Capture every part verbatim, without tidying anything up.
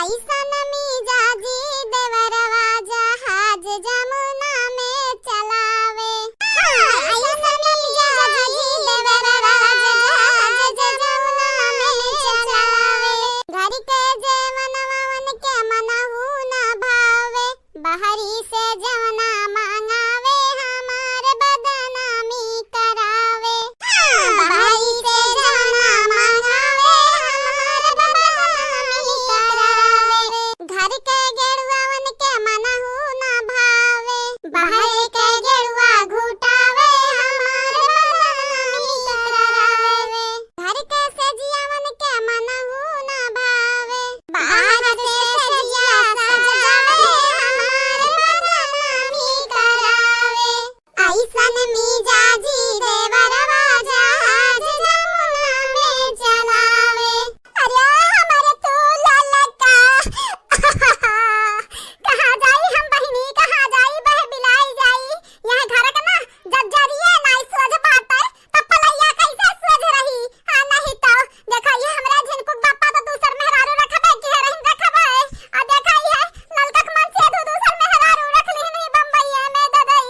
अइसन मिजाजी देवरवा जहाज जमुना में चलावे। हाँ, अइसन मिजाजी देवरवा जहाज जमुना में चलावे। घर के जेवनवा उनके मनहू न भावे। बहरी से जवना मांगावे हमार बदनामी करावे। हाँ, बहरी से जवना मांगावे हमार बदनामी करावे। घर के गेरुआ उनके मनहू न भावे। बहरी के गेरुआ घुटावे हमार बदनामी करावे। घर के सजिया उनके मनहू न भावे। बाहर से सजिया सजावे हमार बदनामी करावे। अइसन मिजाजी देवरवा जहाज जमुना में चलावे। अरे हमर तू ललका। कहाँ जाई हम बहिनी, कहाँ जाई, बह बिलाई जाई। यहाँ घर के ना जब जरिए नाई सोझ बाटे, तब पलैया कैसे सोझ रही? आ नहीं तो देखा, ये हमरा झिनकुक बापा तो दूसर मेहरारू रखबे, केहरहिन रखबे। आ देखा, ये ललकक मन से दू दूसर मेहरारू रख लिहन ही बम्बईया में ददई।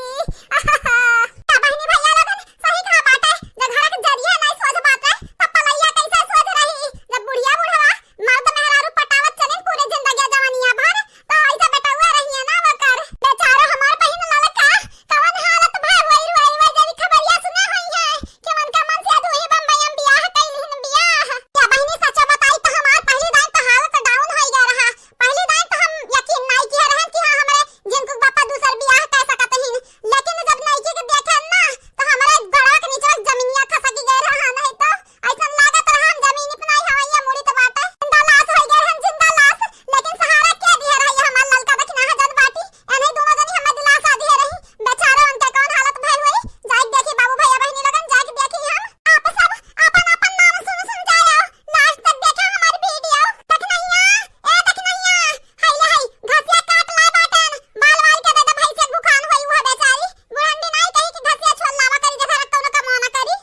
आहा, का बहिनी भैया लोगन, सही कहा बाटे, जब घर के जरिए नाई सोझ बाटे, तब पलैया कैसे सोझ रही? जब बुढ़िया बुढ़वा मर्द मेहरारू पटावत चलिन पूरे जिंदगिया जवानिया भर, तो ऐसे बेटउआ रहिए ना ओकर। बेचारा हमार बहिन ललका, कवन हालत भय होई, रोई रोई जब खबरिया सुने होई है कि उनका मन से दुई बम्बई में बियाह कइलिन बियाह। या बहिनी सच बताई तो हमार पहली दाई तो हालत down होई गया रहा। पहली दाई तो हम यकीन नाई किया रहन कि हाँ हमरे झिनकुक बापा दूसर बियाह कर सकत हीन, लेकिन जब नईकी के देखे ना तो हमरे गड़वा के नीचे जमीनिया खसक गए रहा, नहीं तो ऐसन लागत रहा हम जमीन पे नाई हवैया मुड़ी तो बाटे। जिंदा लाश होई गए हम, जिंदा लाश। लेकिन सहारा के दिहे रही हमार ललका दखिना जन बाटी। एनही दोनों जनी हमें दिलासा दिहे रही। बेचारा उनके कौन हालत भय हुई? जाइके देखी बाबू भैया बहिनी लोगन, जाइके देखी हम। आप सब अपन अपन नाम सुन सुन जाओ। Last तक देखा हमार video। दखिनैया, ए दखिनैया, हाय ले हाय, घसिया काट ला बाटन। बाल वाल के दे दे भैंसे भुखान होई उहा बेचारी। बुढ़ंडी नाई कही कि घसिया छोल लावा करी, देखा रख कौनो कमवा ना करी।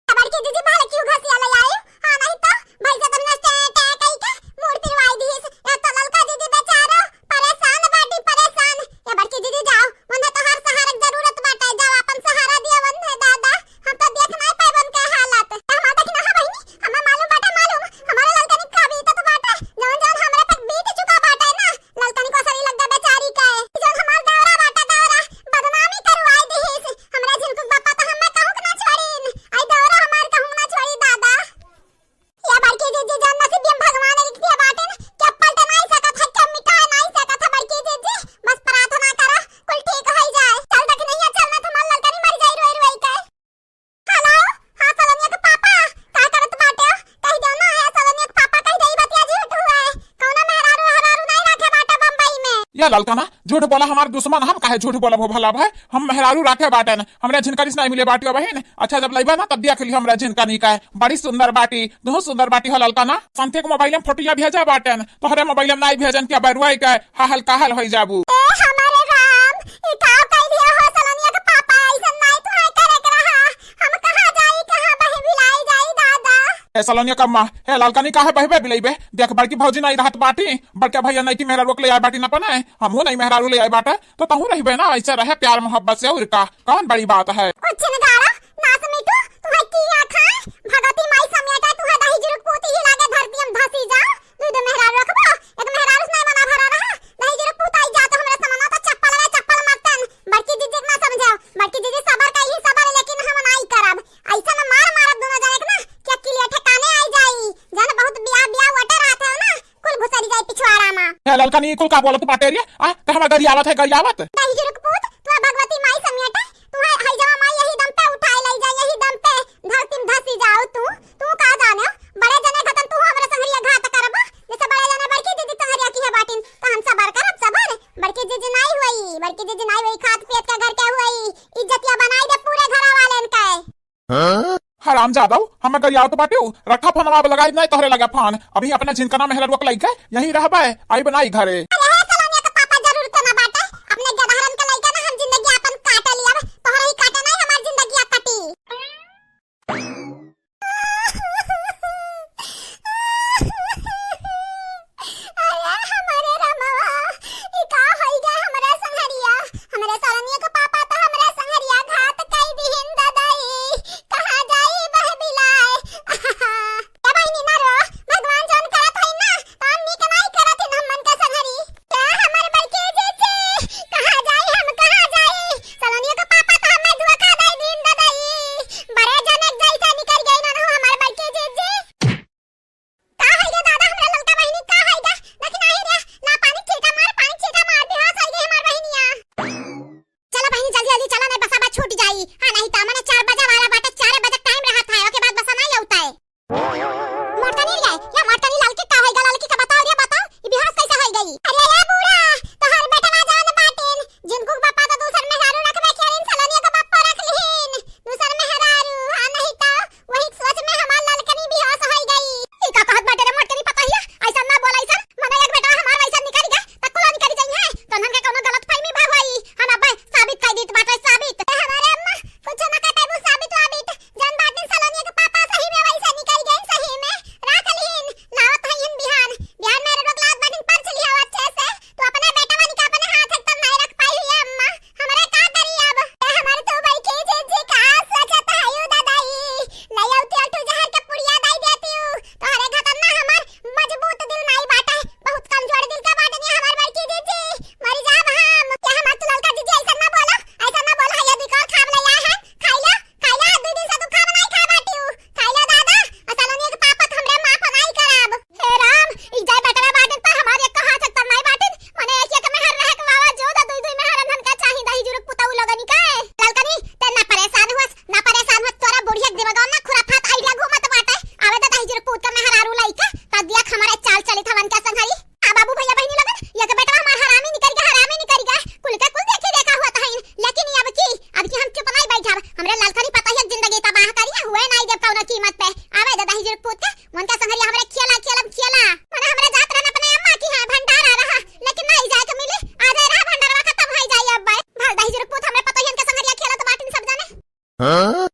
बड़की जीजी भले क्यों घसिया ले आई, हाँ नहीं तो भैंसे तुमने टे टे कही के मूड़ पिरवाई दीस। या तो ललका जीजी बेचारो परेशान बाटी, परेशान। या बड़की जीजी जाओ, उन्हें तो हर सहारा के जरूरत बाटे, जाओ अपन सहारा दिया उन्हें दादा, हम तो देख नहीं पाए उनके हालत। हमार देखी ना है बहिनी, हमें मालूम बाटे मालूम, हमारे ललका ने का बीतत बाटे, जौन जौन हमरे पर बीत चुका बाटे ना, ललकनी को सरी लग गए बेचारी के। जौन हमार दौरा बाटा दौरा, बदनामी करवाई दिहिस। हमरा झिनकुक बापा तो हमें कहूँ के ना छोड़ीन। आई दौरा हमार कहूँ ना छोड़ी दादा। या बड़की जीजी जौन नसीब में भगवान लिख दिया बाटेन, क्या पलटे नहीं सकत है, क्या मिटाए नहीं सकत है बड़की जीजी। बस प्रार्थना करो, कुल ठीक हो जाए। चल दखिनैया, चल ना तो हमार ललकनी मर जाई रोई रोई के। Hello, हाँ, सलोनिया के पापा, का करत बाटे? कह दो ना, है सलोनिया के पापा, कह दे, ई बतिया झूठ हुए। कौनो मेहरारू, मेहरारू नहीं रखे बाटे बम्बई में। या ललका ना, झूठ बोला हमार दुश्मन, हम काहे झूठ बोलब हो भला भाई? हम मेहरारू राखे बाटेन, हमरे झिनकनी से नहीं मिले बाटी हो बहिन। अच्छा, जब लइबा ना, तब देख ली हमरे झिनकनी का, बड़ी सुंदर बाटी, दुहु सुंदर बाटी हो ललका ना। संथे के मोबाइल में फोटोया भेजा बाटेन, तोहरे मोबाइल में नहीं भेजन, क्या बरुआई का हाहल काहल होई जाबू। ए हमारे राम, ई का कह दिया हो सलोनिया के पापा, ऐसन नहीं तुम्हें करे के रहा। हम कहाँ जाई, कहाँ बही बिलाई जाई दादा। ए सलोनिया कम्मा, ए ललकनी काहे बहबे बिलैबे? देख बड़की भौजी नहीं रहत बाटी, बड़के भैया नहीं की मेहरारू के ले आए बाटी न पने, हमहू नहीं मेहरारू ले आए बाटे, तो तहू रहबे ना, ऐसे रहे प्यार मोहब्बत से, और का, कौन बड़ी बात है? ओ छिनगाड़ा, नास मिटू, तुम्हें किया खाए, भगवती माई समेटा, तुम्हें दही जुरुक पूती ही लागे धरती हम धसी जाओ। दू दू मेहरारू रखबो, एक मेहरारू से नहीं मना भरा रहा। नहीं जरे पूत आई जा तो हमरे समना तो चप्पल रे चप्पल मरतन। बड़की जीजी के ना समझाओ, बड़की जीजी सबर कही सबर, लेकिन हम नाई करब। ऐसा न मार मारब दोनों जने के ना, कि अक्किलिया ठिकाने आई जाई। जान बहुत बियाह बियाह वटे रहत है ना, कुल घुसरी जाई पिछवाड़ा मा। ए ललकनी कुल का बोलत बाटे रे? आ, त हमर गरियावत है, गरियावत। नहीं जरे पूत, तू भगवती माई समेटे, तू है, है जमा माई यही दम पे उठाए लाई जा, यही दम पे धरती में धसी जाओ तू। तू का जाने, बड़े जने घतन तू हमरे संगरिया घात करबा, जैसे बड़े जने बड़की दीदी तोहरिया की है बाटिन, तो हम सबर करब, सबर। बड़की दीदी नाई हुई, बड़की दीदी नाई हुई, खात पियत के घर के हुई, इज्जतिया बनाई दे पूरे घर वालेन के। हाँ? हराम जादव, हम गरियावत बाटे, रखा फोनवा, अब लगाई नहीं तोहरे लगे फोन, अभी अपने झिनकना मेहररुआ के लइके यहीं रहबे, आई बनाई घरे। अरे हे सलोनिया के पापा, जरूरत ना बाटे, अपने गदहरन के लइके ना हम जिंदगी अपन काटे लियब, तोहरे ही काटे नहीं हमार जिंदगी कटी। हाँ?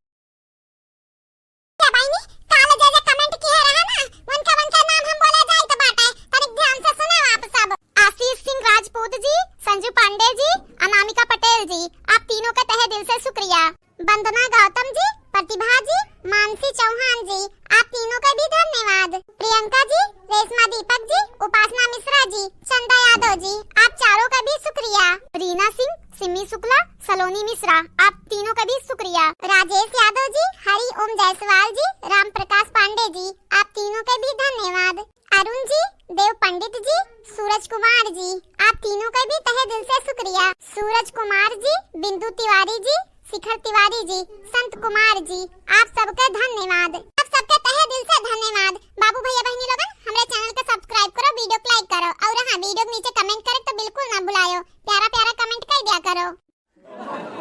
ए बहिनी, काल जे जे comment किहे रहे ना, उनके, उनके नाम हम बोले जाइत बाटे, तनिक ध्यान से सुनो आप सब। आशीष सिंह राजपूत जी, संजू पांडे जी, अनामिका पटेल जी, आप तीनों के तहे दिल से शुक्रिया। वंदना गौतम जी, प्रतिभा जी, मानसी चौहान जी, आप तीनों के भी धन्यवाद। प्रियंका जी, रेशमा दीपक जी, उपासना मिश्रा जी, चंदा यादव जी, आप चारों का भी शुक्रिया। रीना सिंह, सिमी शुक्ला, सलोनी मिश्रा, आप तीनों का भी शुक्रिया। राजेश यादव जी, हरि ओम जायसवाल जी, राम प्रकाश पांडे जी, आप तीनों के भी धन्यवाद। अरुण जी, देव पंडित जी, सूरज कुमार जी, आप तीनों के भी तहे दिल से शुक्रिया। सूरज कुमार जी, बिंदु तिवारी जी, शिखर तिवारी जी, संत कुमार जी, आप सबके धन्यवाद। आप सबके तहे दिल से धन्यवाद। बाबू भैया बहिनी लोगन, हमरे channel के subscribe करो, video को like करो और हाँ, video के नीचे comment करे तो बिल्कुल ना भुलायो। प्यारा प्यारा comment कर दिया करो।